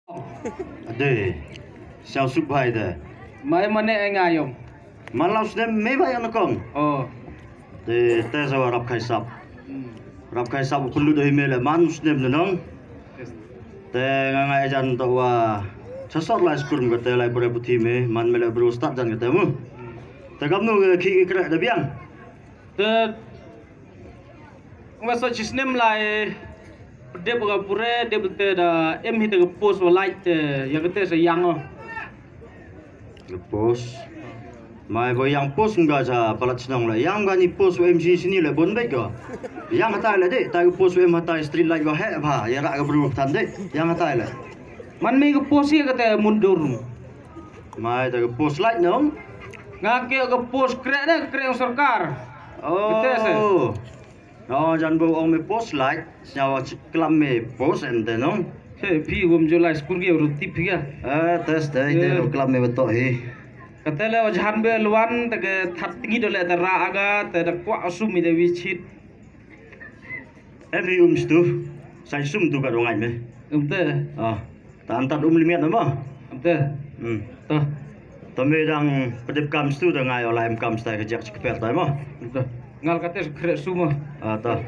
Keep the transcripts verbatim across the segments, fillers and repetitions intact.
Ade. Siaw suk bhai de. Mai mane ai nga yom. Malau snem me bhai anakong. Oh. Te te sawa rap khai sap. Hmm. Rap khai sap pulu doi me le man snem ne nong. Yes. Te nga nga ejan to wa chasot lai skur me te lai bore puthi me man me le bro start jan kate mu. Hmm. Te kam nu ki ki kre da biang. Te nga so chi snem lai dep ga pure dep te da em hi te ga post wa lai te ya kate sa yang o. Ga post. Mai bo yang post nga sa palat senong la. Yang ga ni post wa M C sini le bon baik ko. Yang hatai le de, tai ga post wa em hatai street light ko he ba. Ya rak ga bru tan de. Yang hatai le. Man me ga post ya kate mundur. Mai ta ga post light nong. Nga ke ga post kre ne kre sorkar. Oh. Kate se. No, jan bo ong me post light, sñiaw klam me post em te nong. He, phi wom jo lai skur ge ru tip phi ga. Eh, test dai te ro klam me betok hi. Kate le o jahan be luan te ke that tingi do le te ra aga te da kwah sum mi de wichit. Em hi um stu. Sai sum tu ka ro ngai me. Um te. Ah. Tan tat um limiat nama. Amte. Hmm. Toh. Tome dang pedep kam stu dang ai ola em kam stai kejak chikpel tai mo. Amte. Ngal kate kre suma. Ah, toh.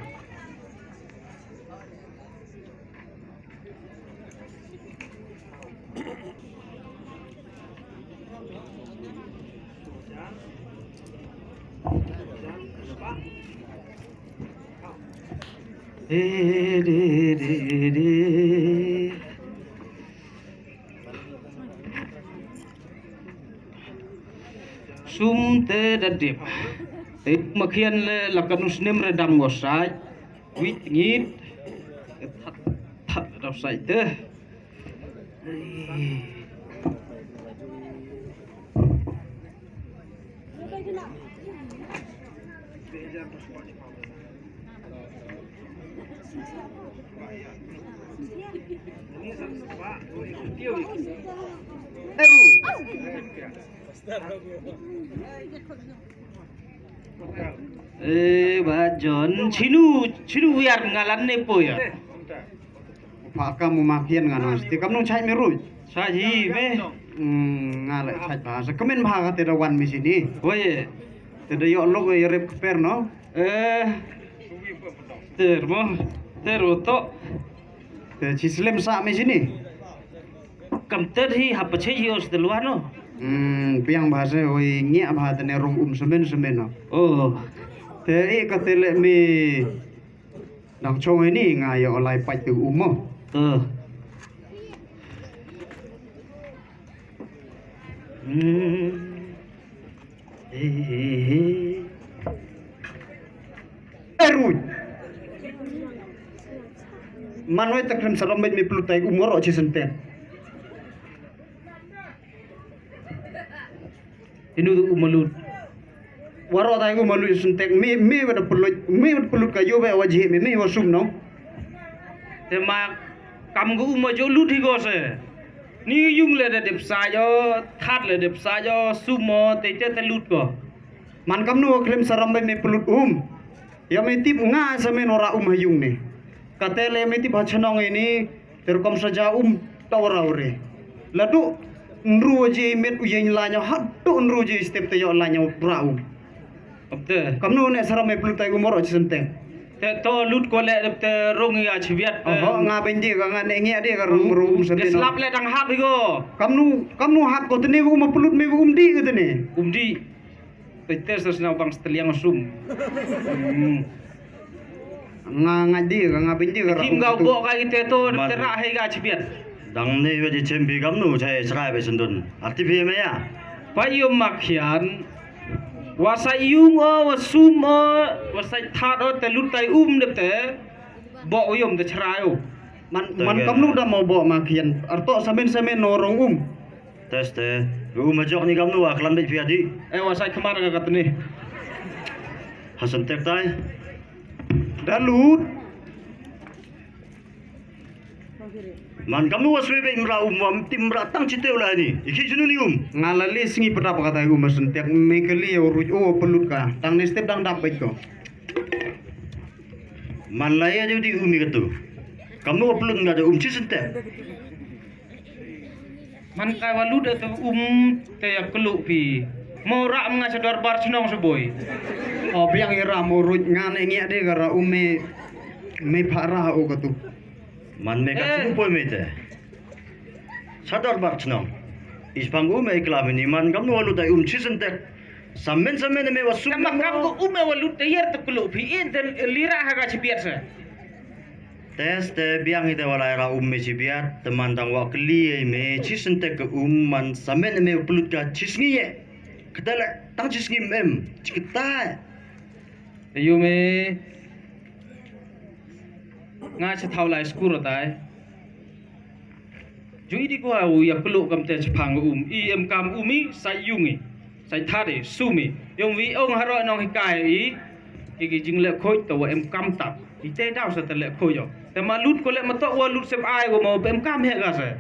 Sum te da dip. Te makian le la kanu snem re dam ngosai. Wit ngit. That, that da sai te. Eh, ba John, chinu, chinu wiar ngalan ne po ya. Pha kam u makian nga nong sti kam nong chai me ruj. Chai hi me. Hmm, nga le chai ba sa kemen ba ka te da wan me sini. Oye. Te da yok lok ya rep per no. Eh. Ter mo. Ter o to. Te chi slem sa me sini. Kam ter hi ha pa chai hi os de lwa no. Hmm, piang ba se oi ngia ba te ne rong um semen semen no. Oh. Te e ka te le me. Nang chong ini nga ya olai pait tu umo. Eh. Hmm. Eh, eh, eh. Erut. Manoi takrem salam bait me plutai umor o chisen ten. Inu tu umalut. Waro tai umalut sentek me me wada pelut me wada pelut kayu be waji me me wasum no. Te ma kam gu uma jo lut hi go se. Ni yung le de dep sa jo, that le dep sa jo, sumo te te te lut go. Man kam nu klim saram be me pelut um. Ya me tip nga sa me nora um ha yung ni. Kate le me tip ha chnong ini. Te rukom saja um tawra ure. Ladu nru je met u yen lanya hadu nru je step te yo lanya ra um. Te. Kamnu ne saram me plutai umor o chisenteng. Te to lut ko le te rong ya chibiat. Oh, nga benji ka nga ne ngi ade ka rong rong senteng. Slap le dang hap go. Kamnu kamnu hap ko tene um plut me um di ko tene. Um di. Te te sa sna bang steliang sum. Hmm. Nga nga di nga nga benji ka. Kim ga bo ka ite to tera he ga chibiat. Dang ne we di chempi kam nu chai chrai be sendun. Arti phi me ya. Pa yum makian. Wasa yung o wasum o wasa that o te lutai um de te. Bo yum te chrai o. Man man kam nu da mo bo makian. Arto samen samen no rong um. Teste. U majok ni kamnu wa klam dei pia di. Eh wa sai kemar ka katni. Hasan tek tai. Dalut. Man kamnu wa swe be imra um wa tim ra tang chiteu la ni. Iki junu ni um. Nga la le sngi pata pa kata um hasan tek me kali ya ruj o pelut ka. Tang ni step dang dap baik ko. Man la ya di um ni katu. Kamnu wa pelut nga da um chi sentek. Man kai wa lut te um te ya kluk phi. Mo ra nga sha dorbar chnong sha boi. O biang i ra mo ruj nga ne ngi de ga ra um me me pha ra o ka tu. Man me ka Eh. tu poi me te. Sha dorbar chnong. Is pang um me kla me ni man kam no lut ai um chisen tek. Samen samen me wa sum Kam kam ko um me wa lut te yer te kluk phi in te lira ha ga chibiat sa. Tes te biang ite walai ra um me chibiat, te man tang wa kli ei me chisen tek ke um man samen me plut ka chisngi ye. Kete le tang chisngi mem, chikita. Ayu me nga cha thau lai skur tai. Ju i di kwa u ya pelu kam te chapang um. I em kam umi, sa yungi. Sa thade, sumi. Yong wi ong haro nong hikai i. Ki ki jing le khoj ta wa em kam tap. I te daw sa te le khoj yo. Te ma lut ko le ma tok wa lut sem ai wa ma em kam he ga sa.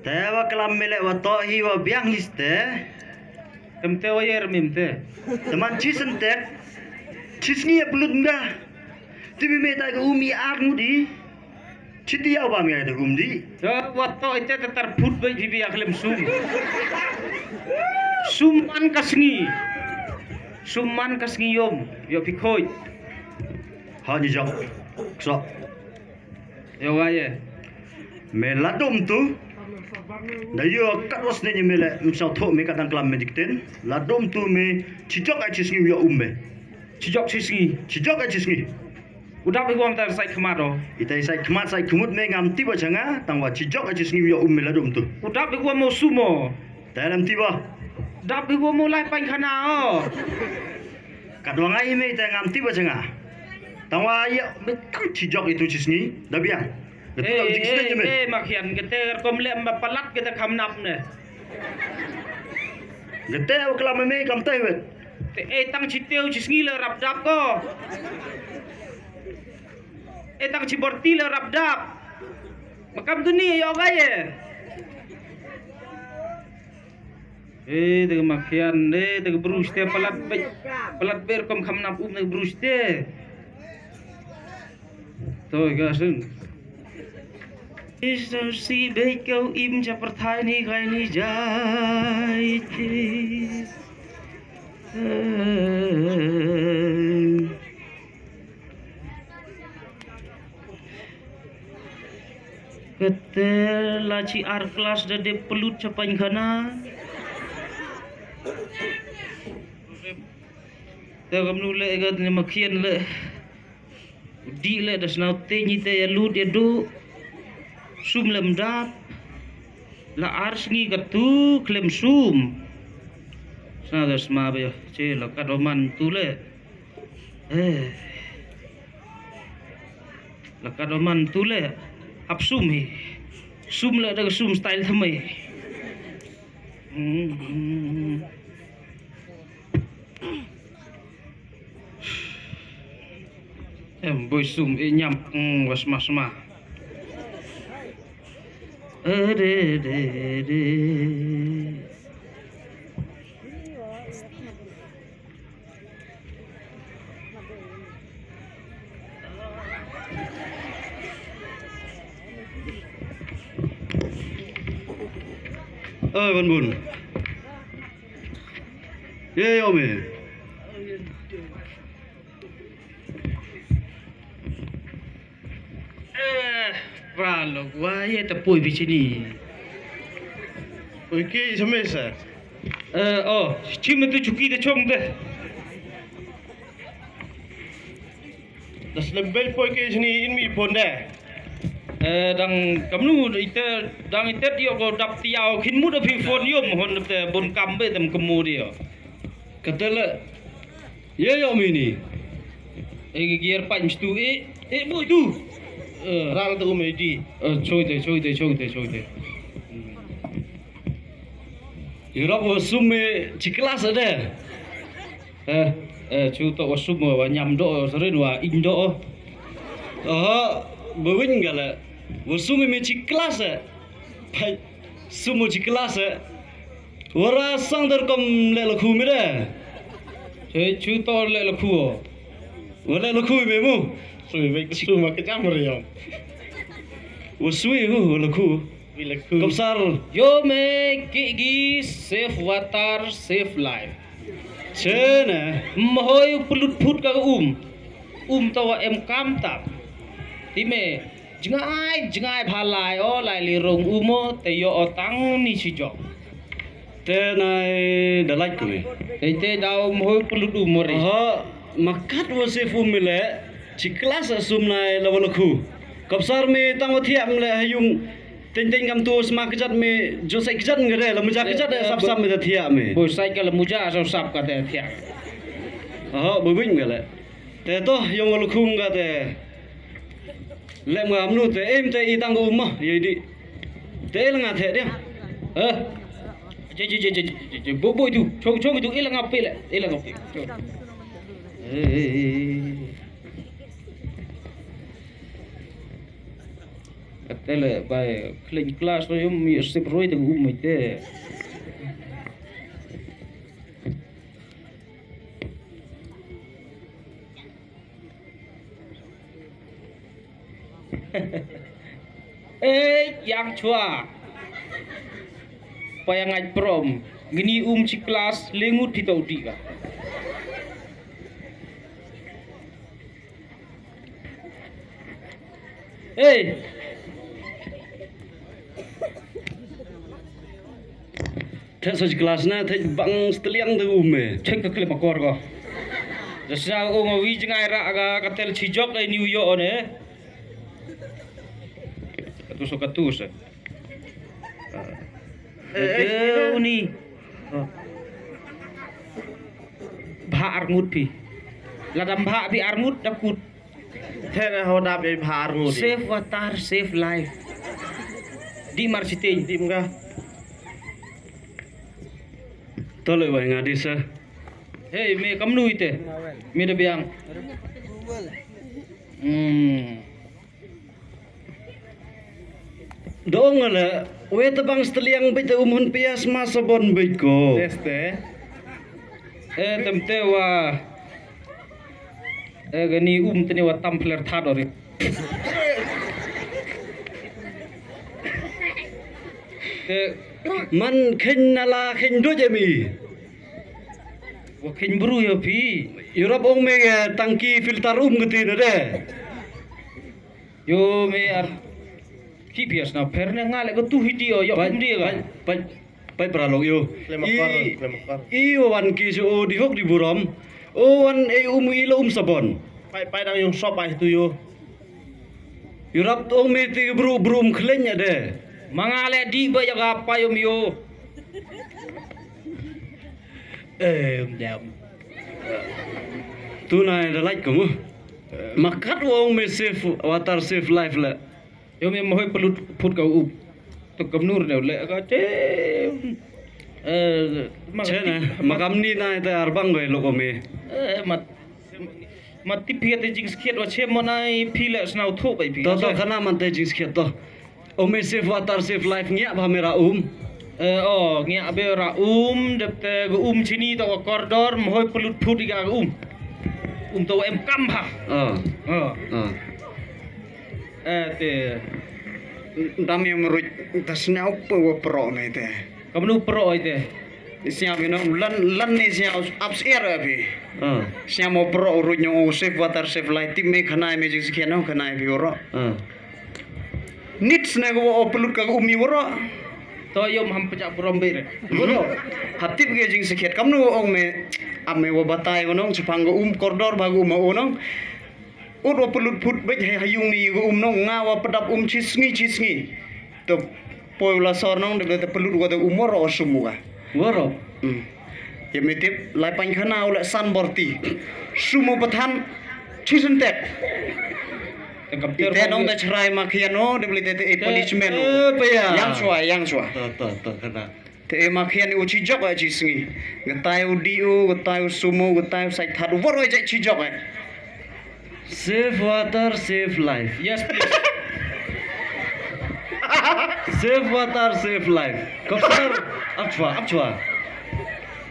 Te wa klam me le wa tok hi wa biang hi ste. Tem te wa yer mim te. Te man chisen tek. Chisngi ya pelut nda. Ti mi me ta ga umi ar ngudi. Chiti ya ba mi ai da gum di. Yo, wat to ite ta tar phut bai phi bi aklem sum. Sum man ka sngi. Sum man ka sngi yom. Yo phi khoi. Ha ni jok. So. Yo wa ye. Me ladum tu. Da yo kat was ne me le. Msau tho me kat dang klam me dikten. Ladum tu me. Chijok ai chisngi yo um me. Chijok chisngi. Chijok ai chisngi. Udap iwam ta sai khmat o. Ita sai khmat sai khmut me ngam tiba changa tang wa chijok achi sngi yo um me ladum tu. Udap iwam mo sumo. Ta lam tiba. Dap iwam mo lai pain khana o. Kadwa ngai me ita ngam tiba changa. Tang wa ya me tu chijok itu chi sngi. Dabiang. Betul Eh, lam jing eh, sngi me. Eh, makhian kete kom lem ba palat kete kham nap ne. Kete wa klam me kam teh wet. Te eh tang chi teu chi sngi le rap dap ko. Eh tang chi borti le rap dap. Makam tu ni yo ga ye. Eh, te makhian, eh, te bru ste palat be. Palat ber kom kham nap um te bru ste. Toi ka sung. Is si be kau im cha parthai ni kai ni jai ti. Kete la chi ar klas da dep pelut cha pain khana. Te kamnu le gat ne makhian le. Di le da snau te ni te ya lut ya du. Sum lem dap. La ar sngi ka tu klem sum. Snau da sma be che la ka do man tu le. Eh. La ka do man tu le. Ap sum hi. Sum le da sum style thamai. Hmm. Em bui sum i nyam mm, was mas ma. Eh, de, de, de. Eh, bun bun. Ye yo me. Eh, ba lo wa ye ta pui bi chini. Pui ki chame sa. Eh, oh, chi me tu chuki de chong de. Das lem bel pui ki chini in mi pon de. Eh, dang kamnu ite dang ite dio ko dap tiao khin mu da phi phone yom hon te bon kam be tem kemu dio. Kata le. Ye yo mini. Eh, gear pa mstu e e boy tu. Eh, ral tu me di. Eh, choi te choi te choi te choi te. Europe wa sum me chi class de. Eh, eh, chu to wa sum wa nyam do, serin wa ing do. Oh, bawin gala. Wa sum me chi class. Pai, sum chi class. Wara sang dar kom le la khu me de. Che chu to le la khu. Wa le la khu me mu. Sum me sum ma ka jam re yo. Wa sui khu wa la khu. Komsar. Yo me ki gi save water, save life. Chene. Mhoi plut phut ka um. Um tawa em kam tap. Ti me. Jngai, jngai bha lai o, lai li rong umo, te yo o tang ni chi jok. Te nai da lait ku me. Te te dau mhoi plut um mori. Oho, makat wa save um me le, chi klas a sum nai la wa la khu. Komsar me tang wa thiam le ha yung, teng teng kam tu sma kjat me, jo sai kjat ngare, la muja kjat de sap sap me da thiam me. Bo sai ka la muja sap sap ka te thiam. Oho, bo bing me le. Te to, yung wa la khu nga te. Lem nga amnu te, em te i tang um ma, ye di. Te la nga te dia. Eh. Je, je, je, je, je, je, bo, bo itu, chong, chong itu, i la nga pele, i la nga pele. Eh, eh, eh, eh. Katele bai kling klas lo yum mi sip roi te um te. Eh, yang chua. Pa yang ngai prom. Ngini um chi klas lengut phi tau di ka. Hey. Thek sa klas na, thek bang steliang tu um eh. Thek ka klem akor ko. Jasa ong wi jngai ra ga ka tel chi jok ai New York ne. Katu so katu sa. Eh, eh, eh, uni. Bha arngut phi. Ladam bha bi arngut da kut. Thena ho dap ei bha arngut. Save water, save life. Di mar siteng. Di mga. Tole wai nga di sa. Hey, me kamnu ite. Me da biang. Hmm. Dong le, we te bang steliang bit te um hun pias ma sabon bit ko. Teste. Eh, tem te wa. Eh, gani um tene wa tam fler thad ori. Te man khen nala khen do jemi. Wa khen bru yo phi. Yurap ong me, eh, tangki filter um gati na de. Yo me ar. Ki bias na per ne nga le ko tu hi di o yo pai, um di ga. Pai, pai, pai pra lok yo. Klem akar, I, klem akar. I wan ki so di hok di burom. O wan e um i lo um sabon. Pai, pai dang yung sop ai tu yo. Yurap tong me ti bru bru um khleng ya de. Manga le di ba ya ga pai um yo. Eh, um dam. Tu na da like kamu. Makat wong me save water, save life le. Yo me mohoi pelut put ka u. Tu kam nur ne le ka che. Eh, ma che na, ma kam ni na te arbang go lo ko me. Eh, mat. Ma tip phi te jingskhiat wa che mo nai phi le snau thu bai phi. To to kana man te jingskhiat to. O me save water, save life ngiah bha me ra um. Eh, o ngiah be ra um dep te ga um chini to wa kordor mohoi pelut phut ga um. Um to em kam bha. Ah. Ah. Ah. Eh, te. Dam yang meruj ta snau pe wa pro me te. Kamnu pro ite. Siap ino lan lan ni siap ups air abi. Ah. Siap mo pro ruj no save water, save life tip me khanai me jingskhiat no khanai bi oro. Ah. Nit sne ko o pelut ka umi oro. To yom ham pejak burom be re. Oro. Hatip ge jingskhiat kamnu ong me am me wa batai gonong chapang go um kordor ba go um gonong. Ut wa pelut phut bej he hayung ni go um nong nga wa pedap um chisngi chisngi. To poi ula sor nong de te pelut wa te umor o sumu ga. Waro. Hmm. Ya me tip lai pan khana ula san borti. Sumu pathan chisen tek. Te nong te chrai ma khian no de beli te te punishment. Yang sua, yang sua. To to to kana. Te ma khian u chi jok a chi sngi. Gatai u di u, gatai u sumu, gatai u sai that u waro jai chi jok eh. Save water, save life. Yes, please. Save water, save life. Kapsar, apchwa, apchwa.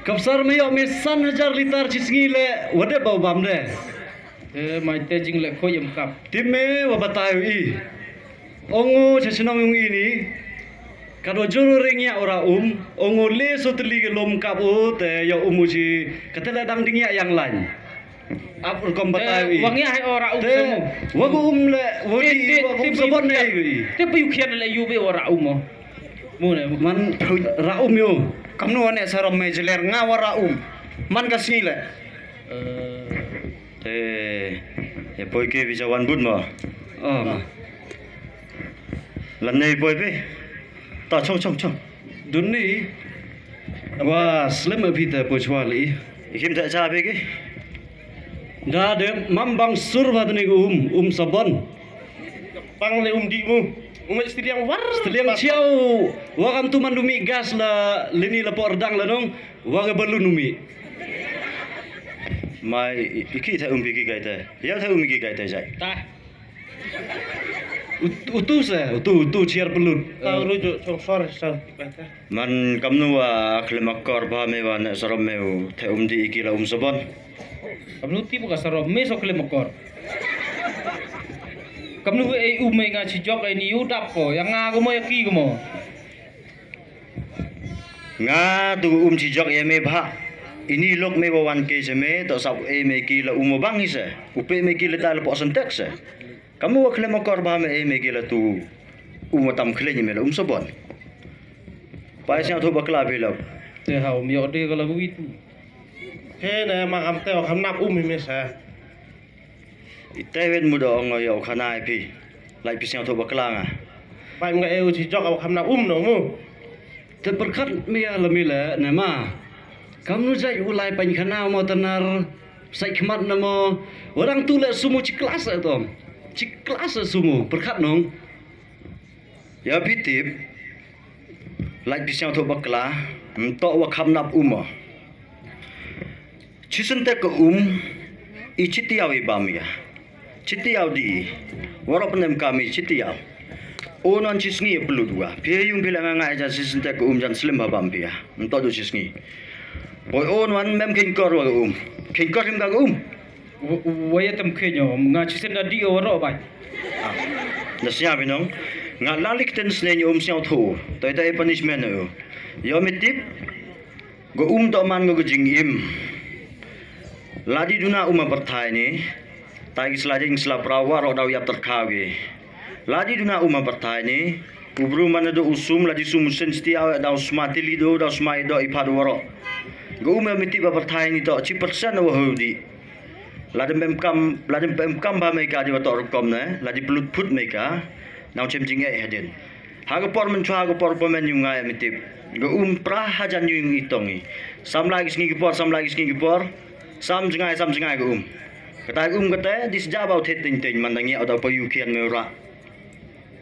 Kapsar me yok me san hajar liter chi sngi le, wade bau bam de. Te mai te jing le khoi em kap. Tip me wa batai u i. Ongo cha chnong yung i ni. Ka do jur ring ïa ora um, ong u le so teli ke lom kap u, te ïa um u ji, kata la dang ding ïa yang lain. Ap rukom batai wi. Wang ïa hai ora um. Te wang um le, wadi, wang um sabon ne wi. Te pa yu khian le yu be ora um mo. Mu ne. Man ra um yu. Kamnu wane sarom me jeler nga wara um. Man ka sngi le. Te ïa poi ke bi jawan bud mo. Oh. Lan ne poi pe. Ta chong chong chong. Dun ni. Wa slem a pita po chwa li. Ikim ta cha be ki. Da de mam bang sur wa dni um um sabon. Bang le um di mu. Ngai stiliang war. Stiliang chiau. Wa kam tu mandu mi gas la lini la por dang la nong. Wa ga balun umi. Mai iki ta um bi ki kai ta. Ya ta um ki kai ta jai. Ta. Utu se, utu, utu chiar pelut. Tau rujuk song sor sor. Man kamnu wa khlem akor ba me wa ne sarom me u the um di iki la um sabon. Kamnu ti buka sarom me so khlem akor. Kamnu e um me nga chi jok e ni u dap ko, yang nga ko mo ya ki ko mo. Nga tu um chi jok ya me bha. Ini lok me wa wan ke se me to sap e me ki la um bang hi se. Upe me ki la dal po sentek se. Kamu wa khlem akor ba me e me ki la tu. Um tam khlem me la um sabon. Pai siang tu bakla bi la. Te ha um yo de ka la wi tu. He ne ma kam te wa kam nap um me sa. Ite wet mu da ong yo khana phi. Lai pi siang tu bakla nga. Pai nga e u chi jok wa kam nap um no mu. Te perkat me ya la me le ne ma. Kam nu jai u lai pan khana mo tanar. Sai khmat na mo. Orang tu le sumu chi klas e tom. Chi klas e sumu perkat nong. Ya pitip. Lait pi siang tho bakla. Mtok wa kham nap uma. Chi sentek ka um. I chitiaw i bam ya. Chitiaw di. Warok penem kami chitiaw. O non chi sngi pelut wa. Pia yung pila nga ngai jan chi sentek ka um jan slim ha bam pia. Mtok du chi sngi. Poi o non mem kenkor wa ka um. Kenkor him ka um. Waya tam khenyo nga chisen da di oro bai. Na sia binong nga lalik ten snen um siaw tho. Toi tai punishment u. Yo mitip. Go um to man go jing im. Ladi duna uma perthai ni. Tai ki slading sla prawa ro daw yap terkhaw gi. Ladi duna uma perthai ni. Ubru mana do usum ladi sum sen stia daw sma tili do daw sma do ipad waro. Go uma mitip ba perthai ni to chi persen wa hudi. Ladem pem kam, ladem pem kam ba meka di watok rukom ne, ladi pelut put meka, nau chem jing eh hadin. Ha ka por menchwa ha ka por pemen yung ngai mitip. Ga um pra hajan yung itong i. Sam lagi sngi ki por, sam lagi sngi ki por. Sam jengai, sam jengai ga um. Kata ga um kata di sejak bau thet ting ting mandang ya udah payu kian me ura.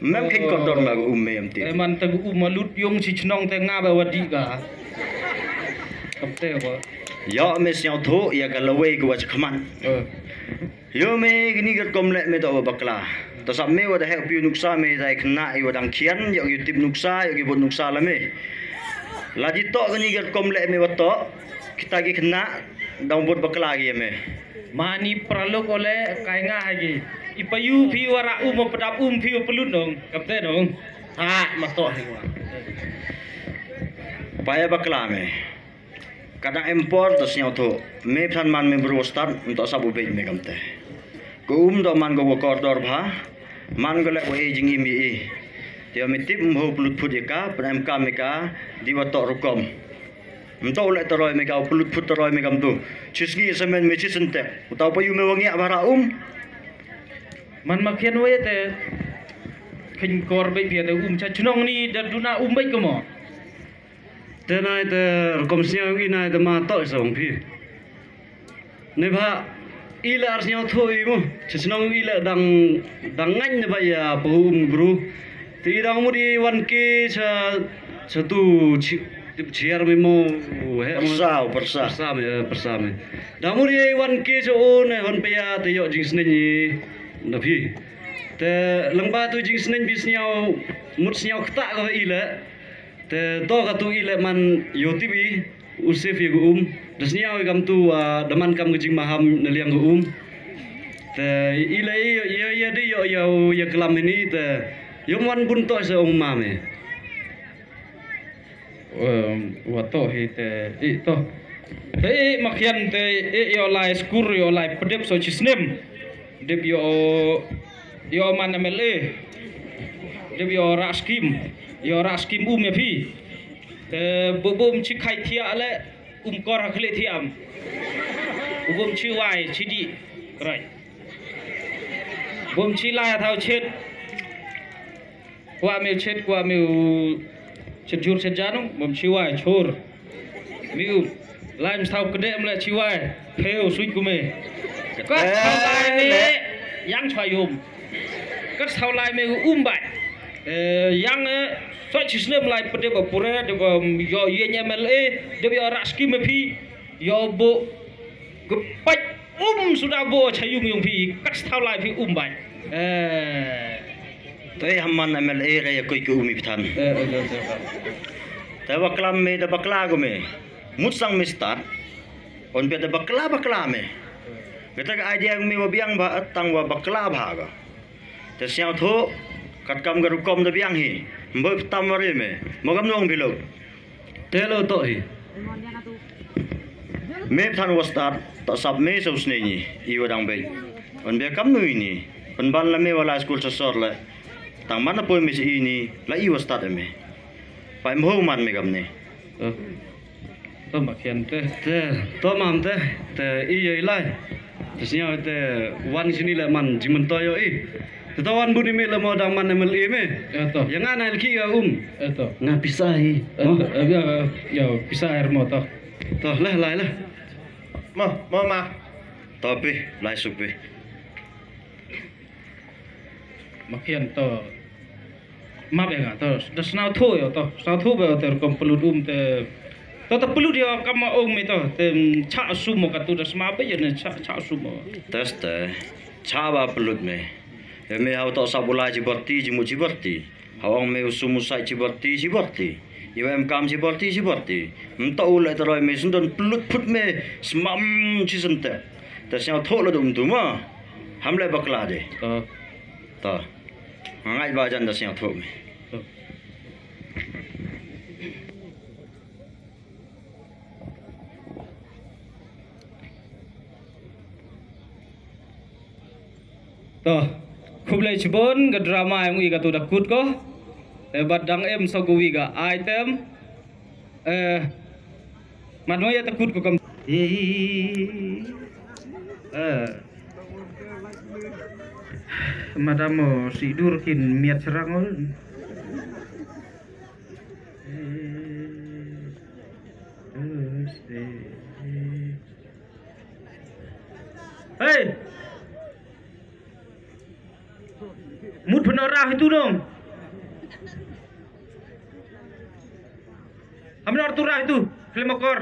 Mem khen kordor ma um mem ti. Eman te um ma lut yong chi chnong te nga ba wadi ka. Kapte ko. Yo me siaw tho ya ka lawei ko wa chakman. Yo me gni gat kom le me to bakla. To sap me wa da hek piu nuksa me dai khna i wa dang khian yo ki tip nuksa yo ki bot nuksa la me. La di to gni gat kom le me wa to kita ki khna dang bot bakla gi me. Mani pralok ole kai nga hagi. Ipayu phi wara um padap um phi pelut nong. Kapte nong. Ha mato hi wa. Paya bakla me. Kadang empor to sñiaw tho. Me phan man me bru start to sabu bej me kamte. Ko um do man ko kordor bha. Man ko le ko e jing im i. Te me tip mho pelut put ye ka pnam ka me ka di wa to rukom. Mto le toroi me ka u pelut put toroi me kam tu. Chisngi semen me chisentek. Utau payu me wangi abara um. Man makian we te. Khin kor be pia te um cha chnong ni da duna um be komo. Te nai te rukom sñiaw i nai te ma to sa ong phi. Ne ba i la ar sñiaw tho i mo. Cha chnong i la dang dang ngañ ne ba ya pa um gru. Te i dang mut i wan ke cha cha tu chi chiar me mo he mo. Persa persa. Persa me persa me. Dang mut i wan ke cha o ne hon pe ya te yo jing sneñ i na phi. Te lang ba tu jing sneñ bi sñiaw mut sñiaw kta ko i la. Te to ka tu i le man yo tibi u sef ye gu um. Da sñiaw i kam tu da man kam ka jingmaham na liang gu um. Te i le i ye ye di yo yo ye klam ini te yo man bun to se ong ma me. Em, wa to hi te i to. Te i makian te i yo lai skur yo lai pedep so chisnem. Dep yo yo man M L A. Dep yo rak skim. Yo rak skim um ya phi. Te bu bum chi khai thia le um kor ha khli thiam. Bu bum chi wai chi di. Rai. Bum chi lai thau chet. Kwa meu chet, kwa meu chet jur chet janung, bum chiwai chur. Meu lai mstau kede mle chiwai, pheu suit kume. Kat Eh, thau lai ne, le. Yang chwa yum. Kat thau lai meu um bai. Eh, yang eh, so chi snem lai pede ba pure, de ba yo ye M L A, de ba yo rak skim phi, yo bu Gepach um suda bo cha yung yung phi, kat thau lai phi um bai. Eh. Te haman M L A ka ya koi ke umi pthan. Eh, eh, eh, eh. Te bakla me, te bakla ko me. Mut sang me start. On pe te bakla bakla me. Kata ka idea me wa biang ba tang wa bakla ba ga. Te siang tho kat kam ga rukom te biang hi. Mbo ptam wa re me. Mo kam nong phi lo. Te lo to hi. Me pthan wa start ta sap me so sne ni i wa dang bei. On be kam nu ini. On ban la me wa la school sa sor le. Tang man poi me si ini la i wa start me. Pai mho man me kam ne. To. To ma khian te. Te to mam te. Te i yo i lai. Te sñiaw te wan sini le man jimen to yo i. Te to wan buni mi le mo dang man M L A me. Ya to. Ya nga na el ki ga um. Ya to. Nga pisa hi. Ya to. Ya, ya, ya, pisa her mo to. To le lai le. Mo, mo ma. To pi, lai suk pi. Ma khian to. Ma be nga to. Da sñiaw tho yo to. Sñiaw tho be to kom pelut um te. To ta pelut yo kam ma ong me to. Te cha sum mo ka tu da sma be ne cha cha sum mo. Tes te. Cha ba pelut me. Ye me hau to sa bula ji borti ji mu ji borti. Hau ong me usu mu sai ji borti ji borti. Ye em kam ji borti ji borti. Mta u le to roi me sundon pelut put me smam ji sente. Te sñiaw tho lo dum tu ma. Ham le bakla de. To. To. Ngai ba jan da sñiaw tho me. To. To, khublei chibun ga drama yang i ka tu da kut ko. Eh, bad dang em so gu wi ga item. Eh, man mo ya ta kut ko kam. Eh, eh. Madam mo si dur kin miat serang ol. Hey! Mut pynora hitu dong. Amnor tu rah hitu, khlem akor.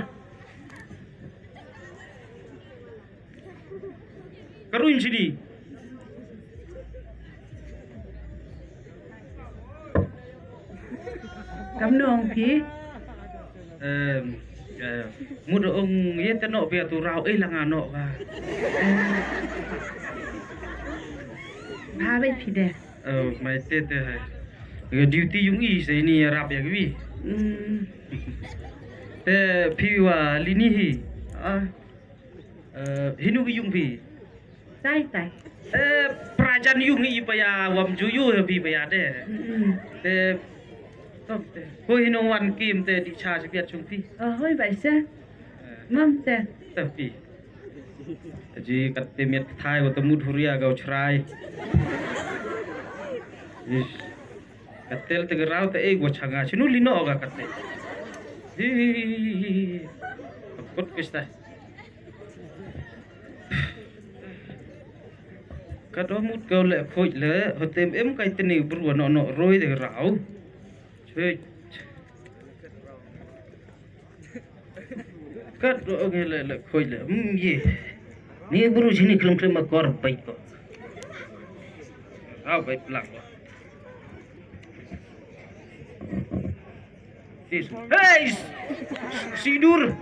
Ka ruin sini. Kam nong phi? Em, eh, mut ong ye te noh phi atu rau, eh, langa noh ka. Ba bai phi de. Oh, mai te te hai. Ga duty yung i se ini rap ya gwi. Hmm. Te phi wa lini hi. Ah. Eh, hinu ki yung phi. Tai tai. Eh, prajan yung i pa ya wam ju yu phi pa ya de. Hmm. Te. Top te. Ko hinu wan kim te di cha chi piat chung phi. Oh, hoi bai se. Mam te. Te phi. Ji kat te miat thai wa te mut huria ga u chrai. Ish. Katel te garau te ei gua changa chinu lino ga kate. Hi. Kot pista. Kat o mut kau le khoi le hotem em kai tene bru no no roi te garau. Choi. Kat do ngi le le khoi le. Hmm, ye. Ni bru sini klem klem akor bai ko. Au bai plak. Hey! Sidur.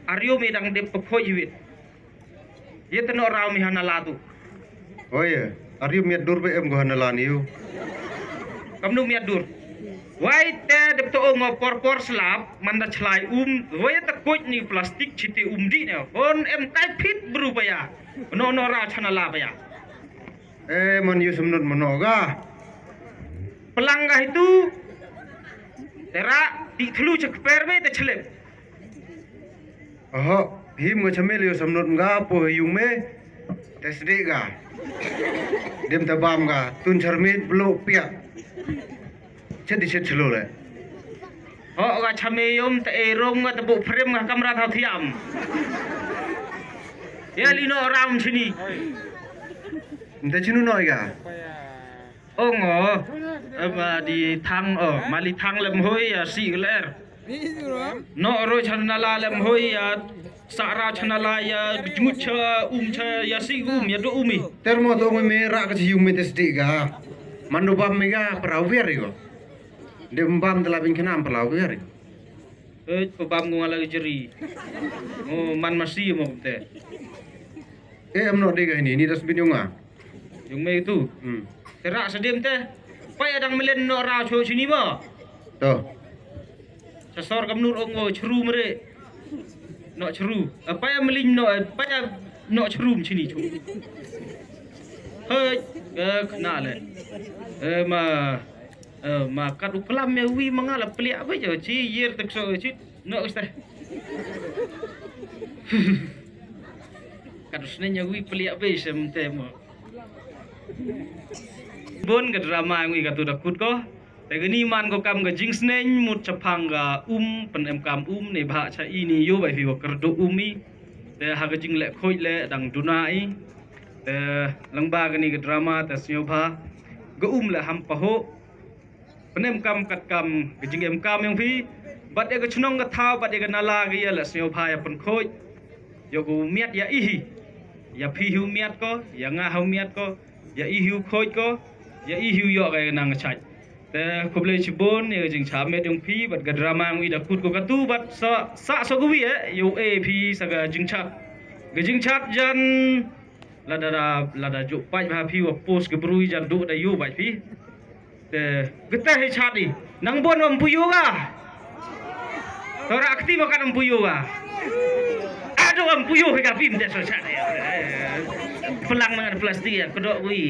Ario me dang dep khoi wit. Ye te no rau mi hana latu. Oh ye, are you miat dur be em go hana lan you? Kam nu miat dur. Wai te dep to ong por por slap man da chlai um. Wai te kuit ni plastik chiti um di ne. On em kai phit bru paya. No no ra chana la paya. Eh, man yu semnut mano ga. Pelang ga itu. Tera ti thlu chek per me te chlep. Oho, him ga chamil yu semnut ga po yung me. Te sdik ga. Dim tabam ga tun charmit blo piak. Chet di chet chelo le. Ho ga chame yum te e rom ga te bu frame ga kamra thaw thiam. Ya li no ram chini. Nte chinu no ga. Ong o. Ema di thang o, mali thang lem hoi ya si ler. No ro chana la lem hoi ya. Sara chana la ya jngut cha um cha ya si um ya do umi. Termo to me ra ka chi um me te sdik ga. Mando bam me ga pra wer go. De bam de la bin khnam pra wer. Eh, pabam ngong ala jeri. Ngo man masi mo te. Eh, am no de ga ni, ni das bin yunga. Yung me tu. Hmm. Tera sedim te. Pai adang melen no ra cho chini mo. To. Sasor kam nur ong ngo chru mere. No chru. Pai am lin no, pai am no chru chini chu. Hei, eh, kena le. Eh, ma. Eh, ma kat u klam me wi ma nga la plia ba jo chi yer tak so chi no uste. Kat u sne nya wi plia ba sem te mo. Bon ka drama ngi ka tu da kut ko. Te gani man ko kam ka jingsneng mut chapang ka um pen em kam um ne bha cha i ni yo bai fi wa kerdo um i. Te ha ka jingle khoi le dang duna i. Te lang ba gani ka drama te snyo bha. Ka um le ham paho. Penem kam kat kam ka jingem kam yong phi. Bat ya ka chnong ka thaw bat ya ka nala ka ya la sñiaw pha ya pynkhoj. Ya ka u miat ya ihi. Ya phi hiu miat ko, ya nga hau miat ko, ya ihi u khoj ko, ya ihi u yok ka nang chaj. Te khublei chibun ya ka jingcha met yong phi bat ka drama ngi da kut ko katu bat sa sa so ka wi eh ya u e phi sa ka jingchat. Ka jingchat jan lada lada juk paj ba phi wa post ka brui jan du da yu ba phi. Te, getah hi chati. Nang bon wa mpuyu ga. Tora akti makan mpuyu ga. Ado mpuyu hi ka pim te so chati. Pelang dengan plastik ya, kedok wi.